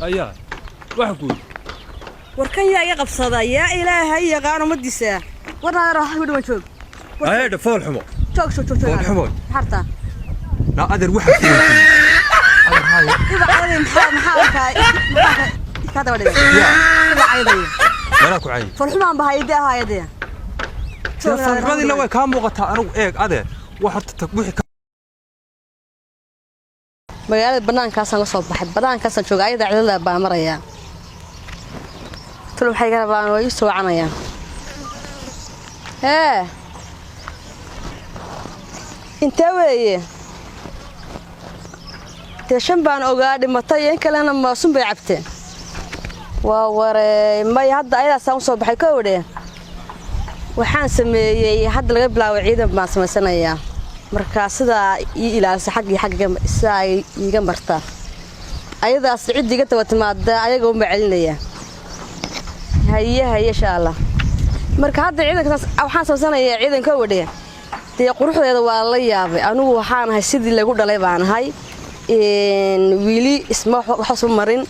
Ayaa waxaan ku yidhi. Warkan yaa iga qabsada? Yaa Ilaahay yaqaan ummadiisa. Warnaadar wax ku dhiman, joog. Ayeedha, fool xumo. Joog, joog, joog, joog. Fool xumo. Harta. Naa adeer, waxaan ku weydiiyey adeer, haayo. Iba cayday, maxaa markaa maxaa ka daba dhigay? Yaa. Iba cayday. Meelaa ku caayay? Foolxumaan baa hayde ahaayade. Foolxumadii la way kaa muuqataa. Anigu eeg adeer, wax horta tag wixii. Magaalada banaankaasaan ka soo baxay, banaankaasaan jooga, ayada cidlada baa marayaa. Tul waxay ka rabaan? Waa ii soo wacanayaan. Hee, intee weeye? Dee shan baan ogaa dhimatay, in kalena maasun bay cabteen. Waa warey. May, hadda ayadaasaan usoo baxay. Kowdhe, waxaan sameeyey, hadda laga bilaabo ciidan baan samaysanayaa. Markaa sidaa ii ilaalisa xag iyo xagga, sidaa ay iiga martaa. Ayadaas ciddi iga daba timaada ayaga unbaa celinaya. Haye, haye, insha Allah. Marka hadda ciidankaas waxaan samaysanayaa ciidan. Kowdhe, dee quruxdeeda waa la yaabay. Anigu waxaan ahay sidii lagu dhalay baan ahay, wiili isma waxba marin,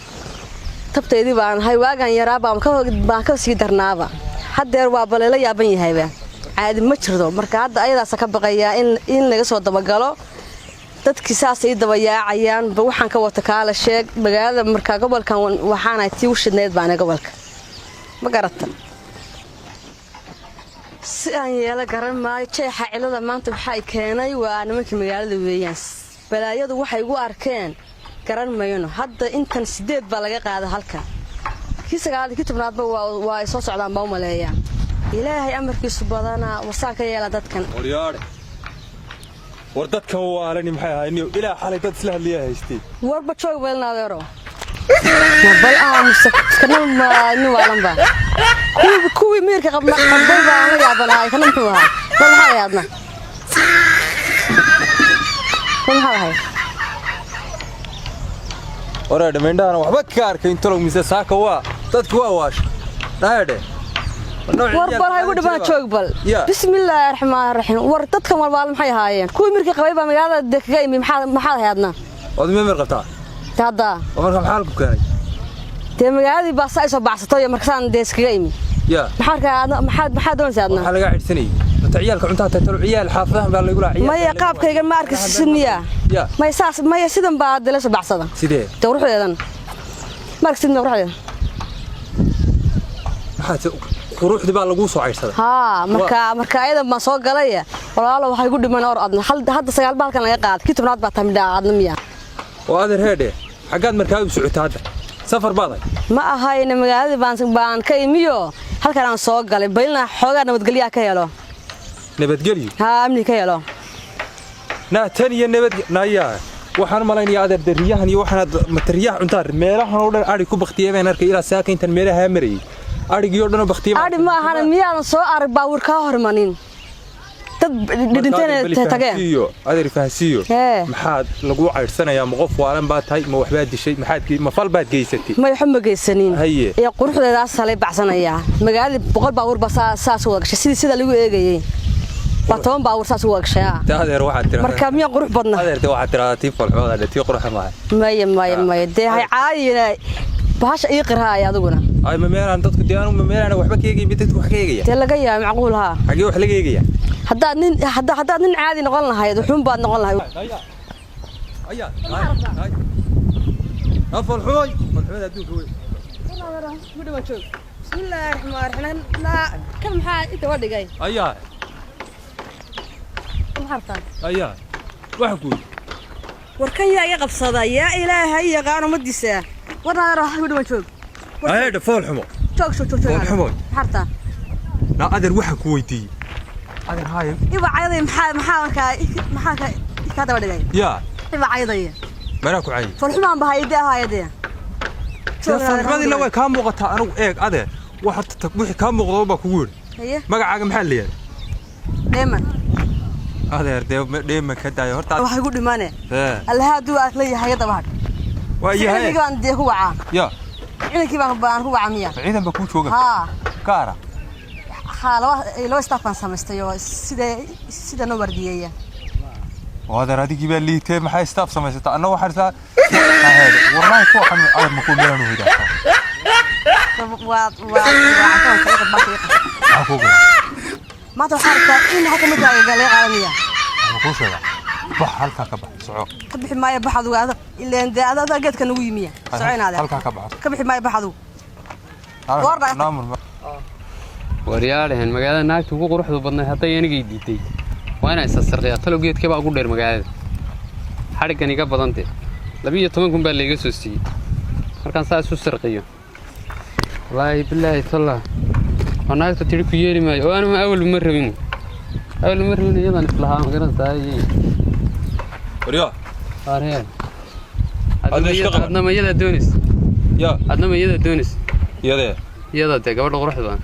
tabteydii baan ahay. Waagaan yaraa baan ka sii darnaaba, haddeer waa baleela yaaban yahayba, caadi ma jirto. Marka hadda ayadaasa ka baqayaa in laga soo dabagalo. Dadkii saasay ii dabayaacayaan ba. Waxaan ka wata kaala sheeg magaalada. Marka gobolkan waxaanahay tii u shidnayd baana gobolka, ma garata? Si aan yeelo garan maayo. Jeexa cilada maanta waxay keenay waa nimankii magaalada weeyaan. Balaayadu waxay igu arkeen garan mayno. Hadda intan 8 baa laga qaada halkan, kii 9aad, kii 10aadba waa ay soo socdaan baa u maleeyaa. Ilaahay amarkiisu badanaa, wasaan ka yeela dadkan. Waryaadhe, war dadkan waalani maxay ahayn? Ilaa xalay dad isla hadlayaa haystay. Warba joog beelna adeero, bal aamusa. Kana ma nin waalanba? Kuwii miirka qabna qabday baan la yaabanahay. Kana muxuu ahaa? Bal maxaa ahay adna? Bal maxaa ahay? Wareedhe, mindhahana waxba ka arkayn talow, mise saaka waa dadku waa waash dhaadhe. War bal ha igu dhibaan, joog bal. Ya. Bismillaahi raxmaani raxiim. War dadkan walbaal maxay ahaayeen? Kuwii mirka qabay baa magaalada dee kaga imi. Maxaad ahay adna? Waad mimir qabtaa. Dee hadda. Oo marka maxaa ku keenay? Dee magaaladii baa saa isoo baxsatay iyo markasaan dee iskaga imi. Ya. Maxaa markaa adna maxaa doonaysaa adna? Waxaa lagaa cidhsanayay mata ciyaalka cuntaa tahay talow? Ciyaal xaafadahan baa lagu lahaa. Maya, qaabkayga ma arkaysid miyaa? Ya. Maya, saas maya, sidan baa dee la soo baxsada. Sidee? Dee quruxdeedan ma arkaysid miyaa quruxdeeda? Maxaa quruxdii baa laguu soo caydhsaday? Haa, marka ayadan baan soo galay. Walaalo, waxay igu dhiman or adna. Hadda 9 baa halkan laga qaaday, kii 10aad baa tahay midhaa adna miyaa? Oo adeer, heedhe, xaggaad markaa u socota hadda? Safar baad ahay? Ma ahayna, magaaladii baan ka imiyo, halkan aan soo galay balina xoogaa nabadgelyaa ka helo. Nabadgelyo? Haa, amni ka helo. Naa tan iyo nabad naya. Waxaan u malaynayaa adeer, dee riyahan iyo waxaanaad mata riyaha cuntaa. Meelahan oo dhan adhi ku baktiyay baan arkay. Ilaa saaka intan meelaha marayay, adhigii oo dhan oo baktiyay. Adhi ma ahana, miyaadan soo arag baabuur kaa hormanin, dad dhidhintayna tageen? Adeer, fahansiiyo. Hee. Maxaad lagu caydhsanayaa? Ma qof waalan baad tahay? Ma waxbaad dishay? Maxaad ma fal baad geysatay? May, waxba ma geysanin. Haye. Ee quruxdeedaas halay bacsanayaa. Magaaladii 100 baabuur baa saas u wada gashay, sidii sida lagu eegayey baa 10 baabuur saas u wada gashay, aa. Te adeer, waxaad tiraahdaa Marka miyaan qurux badna? Adeer, te waxaad tiraahdaa tii falxumada dhe, tii quruxda maaha. Maya, maya, maya, dee hay caayina, bahasha ii qirhaaya adiguna. Ay, ma meelaan dadku dee anu ma meelaan waxba ka eegayn dadku wax ka eegaya? Dee laga yaaba, macquul haa. Xagee wax laga eegaya? Haddaad nin caadi noqon lahayd, wuxuun baad noqon lahayd. Aya aa, falxumoy, falxumada adduunka wey. Bismillaahi raxmaani raxiim. Kan maxaa inta wa dhigay? Ayaa. Maxartaan. Ayaa waxaan ku yidhi. Warkan yaa iga qabsada? Yaa Ilaahay yaqaan ummadiisa. Warnaadar wax ku dhiman, joog. Ayeedha, fool xumo. Joog, joog, joog, joog. Fool xumo. Maxartaa. Naa adeer, waxaan ku weydiiyey adeer, haayo. Iba cayday, maxaa markaa maxaa ka daba dhigay? Ya. Iba cayday. Meelaa ku caayay? Foolxumaan baa hayde ahaayade. Dee falxumadii la way kaa muuqataa. Anigu eeg adeer, wax horta tag wixii kaa muuqda baa kugu yidhi. Haye. Magacaaga maxaa la yidhaahdaa? Dheeman. Adeer, dee dheeman ka daayo horta. Wax igu dhimane. Ee. Allaha hadduu aad leeyahay daba hadh. Waa yahay. Ciidankii baan dee ku wacaa. Ya. Ciidankii baan ku wacaa miya? Ciidan baa kuu jooga? Haa. Gaara? Haa, laba staff baan samaystay oo sida noo wardiyeeya. Oo adeer, adigii baa liitee, maxay staff samaysata? Anna waxaan islaa Wallahi kuwa xanuun adag ma ku meelan u hidaa. Waa waa waa cuntada baa. Maxaa kuu gala? Maanta waxaa rabtaa in halka mid laga qaadanaya. Waxaan kuu sheegaa, bax, halkaa ka bax, soco. Ka bixi maayo, bax adugu ada ileen dee ada geedka nagu yimiya, soco inaade. Halkaa ka baxo. Ka bixi maayo, bax adugu. Goor baa- Naamur. Waryaadhahen, magaalada naagta ugu quruxda badnayd hadday anigay diiday, waa inaan isasarqiyaa. Talow geedkee baa ugu dheer magaalada? Xadhiggan iga badante 12,000 baa layga soo siiyey. Markaan saa isu sarqiyo, wallaahi bilaahi talla, waa naagta tidhi ku yeeli maayo oo anuma awalba ma rabin, awalba ma rabin, iyadan islahaa, ma garanaysaa? Waryaa. Waaree. Adna iska qaban. Adna ma iyadaa doonays? Yaa? Adna ma iyadaa doonays? Iyadee? Iyada dee, gabadha quruxda badan.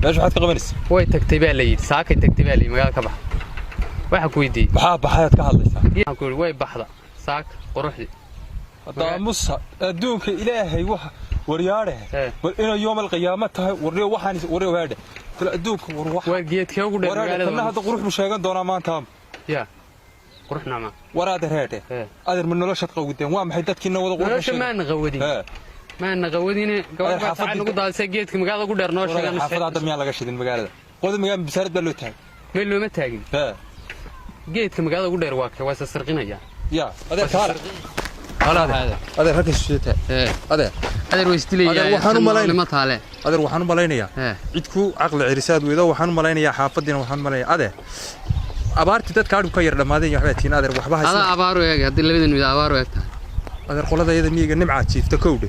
Meesha waxaad ka qabanaysa? Way tagtay baa la yidhi, saakay tagtay baa la yidhi, magaalada ka baxa. Waxaa ku weydiiyey. Maxaa baxayaad ka hadlaysaa? Waxaan ku yidhi way baxda saaka quruxdii. Haddaa musa adduunka ilaahay waxa waryaadhe. Bal inay yoomal qiyaamo tahay, warriyo waxaan warriyo waadhe tala adduunka war wax. Waa geedkee ugu dheer waraadhe magaalada? Tanna hadda qurux buu sheegan doonaa maanta. Ya qurux nacma. Waraade reedhe. Adeer, ma noloshaad qawdeen? Waa maxay dadkiina wada qurux? Nolosha maana qawadin, maana qawadine. Gabadh Adeer, baa sacad nagu daadisay, geedka magaalada ugu dheer noo sheegan. Xaafadda hadda miyaa laga shidin magaalada? Qolada magaalada bisaarad baa loo taagay. Meel looma taagin. Geedka magaalada ugu dheer waa kee? Waa sasarqinaya. Ya adeer, kaala adeer, adeer halkaas soo taag. Adeer. Adeer, way isdilayaa. Adeer, waxaan u malayn- Ma taale. Adeer, waxaan u malaynayaa cid ku caqli celisaad weydo. Waxaan u malaynayaa xaafadiina, waxaan u malaynayaa adeer abaartii dadka adhug ka yar dhammaadeen iyo waxbaa tihiin adeer, waxba Adaa haysan. Abaaru eeg haddii labadan mid abaaru eeg tahay. Adeer, qolada iyada miyiga nimcaa jiifta kowdhe.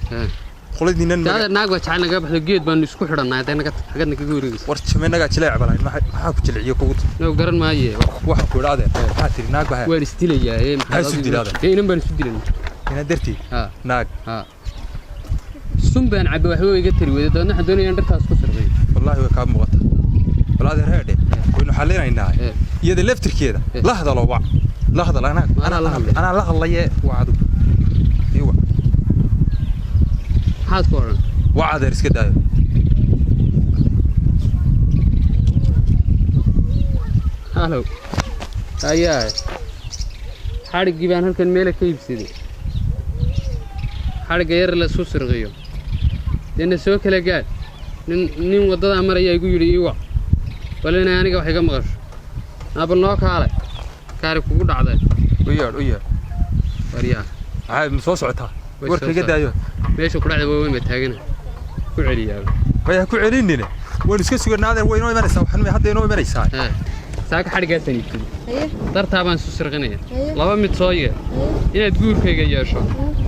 Qoladiinan Dee adeer, naag baa jacayl naga baxdo, geed baanu isku xidhannaa, haddee naga xagadna kaga wareegaysa. War jiminagaa jileec balayn, maxaa ku jilciyo kugu? No garan maaye. Waxaan ku idhi adeer, maxaa tiri naag baa? Waan isdilayaa ee. Maxaa isu dilay adeer? Dee inan baan isu dilan. Inaa dartii? Ha. Naag? Ha, sun baan cabbe, waxba iga tari weyday, dabeedna waxaan doonaya in dhirtaas ku sirqiyo. Wallaahi way kaa muuqata. Bal adeer heedhe, waynu xallinaynaa. Iyada laftirkeeda la hadalo, wac, la hadal anaa. Ma anaa la hadlay? Anaa la hadlaye, waa adigu ii wac. Maxaad ku odhan? Wac adeer, iska daayo. Halow, ayaa xadhiggii baan halkan meela ka iibsaday, xadhigga yar la isku sirqiyo, deena soo kala gaadh. Nin waddadaa maraya igu yidhi ii wac, bal inay aniga wax iga maqasho. Naabal noo kaalay, kaari kugu dhacday. U yeedh, u yeedh. Waryaa. Maxay, ma soo socotaa? Way warka soo iga daayo. Meesha ku dhacda waa weyn baa taagana, ku celiyaaba. Maya, ha ku celinine, waynu iska suganaa adeer, way inoo imanaysaa, waxaan hadda inoo imanaysaa. Hee, saaka xadhiggaasaan iibsaday, dartaa baan isu sirqinaya. Laba mid soo yeel: inaad guurkayga yeesho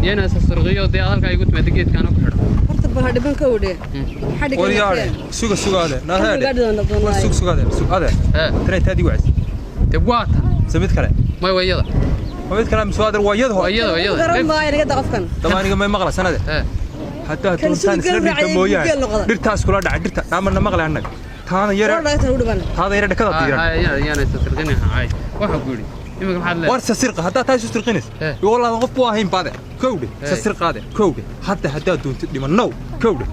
iyo inaad isasirqiyo, dee aad halkaa igu timaado geedkaana ku xidho. Horta bal ha dhiban ka wadhe. Waryaadhe, suga, suga adeer, naa heedhe, war sug, sug adeer, sug adeer. Tanay taadii wacsi. Dee waa ta. Mise mid kale? May, waa iyada. Ma mid kale mise adeer waa iyada Waa hore? iyada, waa iyada. Garan maayo, naga da qofkan. Daba aniga may maqla sanade. Haddaa Kan doontaan siduu isla geel dhinta raacay, mooyaane geel noqda. Dhirtaas kula dhacay dhirta amarna maqle annaga taada yare. War dhagtan u dhiban. Taada yare dhakada diiran. Yaana isasirqinaya. Hay, waxaa ku yidhi iminka maxaad leedahay? War sasirqa haddaa taa isu sirqinays. Wallaahi qof buu ahayn baade kowdhe. Sasirqaade kowdhe, hadda haddaa doontid dhimanow kowdhe.